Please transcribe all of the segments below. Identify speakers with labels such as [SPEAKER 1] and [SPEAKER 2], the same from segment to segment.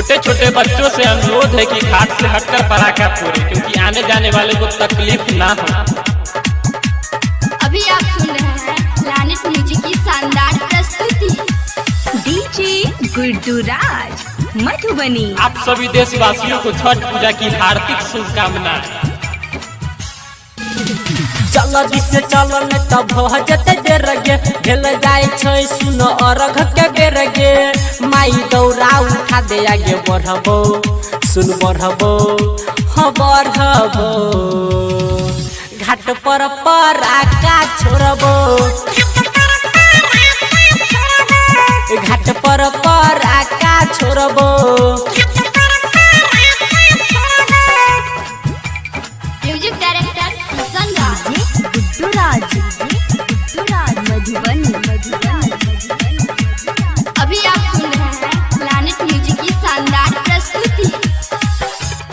[SPEAKER 1] छोटे छोटे बच्चों से अनुरोध है कि घाट से हटकर पटाखा फोड़े, क्योंकि आने जाने वाले को तकलीफ ना हो।
[SPEAKER 2] अभी आप सुन रहे हैं प्लैनेट म्यूजिक की शानदार प्रस्तुति।
[SPEAKER 3] डीजे गुड्डू राज, मधुबनी।
[SPEAKER 1] आप सभी देशवासियों को छठ पूजा की हार्दिक शुभकामनाएं।
[SPEAKER 4] चल दिस चल न त भ जते देर गे, भेल जाय छै सुन अरघ के बेर गे। माई दौरा उठा दे, आगे बढ़बो, सुन बढ़बो, हाँ बढ़बो। घाट पर पराका छोड़बो, घाट पर पराका छोड़बो।
[SPEAKER 2] Music director Kishan Raj.
[SPEAKER 3] DJ Guddu Raj, Guddu Raj, Madhubani, Madhubani.
[SPEAKER 2] अभी आप सुन रहे हैं प्लैनेट म्यूजिक की शानदार प्रस्तुति।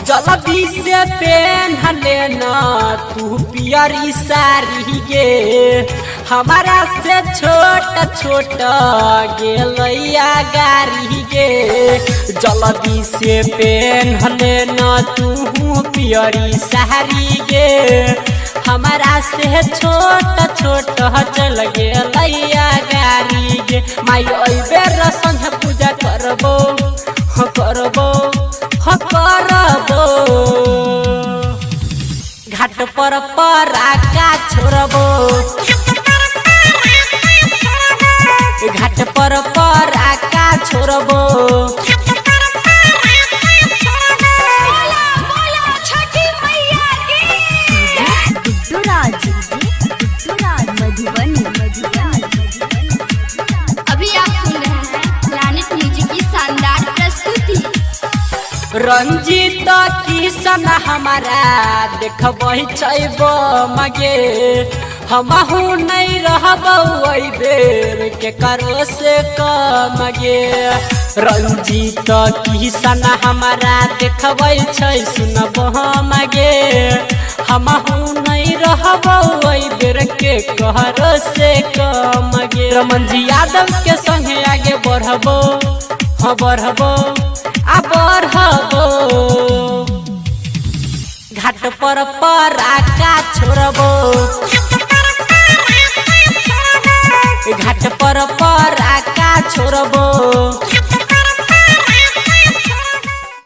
[SPEAKER 4] जल्दी से पेन लेना तू पियरी साड़ी गे, हमारा से छोट छोट गेलैया गाड़ी गे। जल्दी से पेन लेना तू पियरी साड़ी गे, हमारा से छोट छोट चल गेलैया गाड़ी गे। माई अइबे संझ पूजा करबो, हाँ करबो, हाँ करबो। घाट पर पराका छोड़बो, घाट पर पराका छोड़बो।
[SPEAKER 3] डीजे गुड्डू राज, गुड्डू राज, मधुबनी, मधुबनी।
[SPEAKER 2] अभी आप सुन रहे हैं प्लैनेट म्यूजिक की शानदार प्रस्तुति।
[SPEAKER 4] रंजीत किशन हमारा देखबै छै मगे, हमहू नहीं रहबौ एहि बेर के करो से कम गे। रंजीत किशन हमारा देखबै छै सुनबो मगे, हमहू नहीं रहबौ एहि बेर के कहरो से कम गे। रमन जी यादव के संगे आगे बढ़बो, हाँ बढ़बो, आ बढ़बो। घाट पर पराका छोड़बो, घाट पर पराका छोड़बो।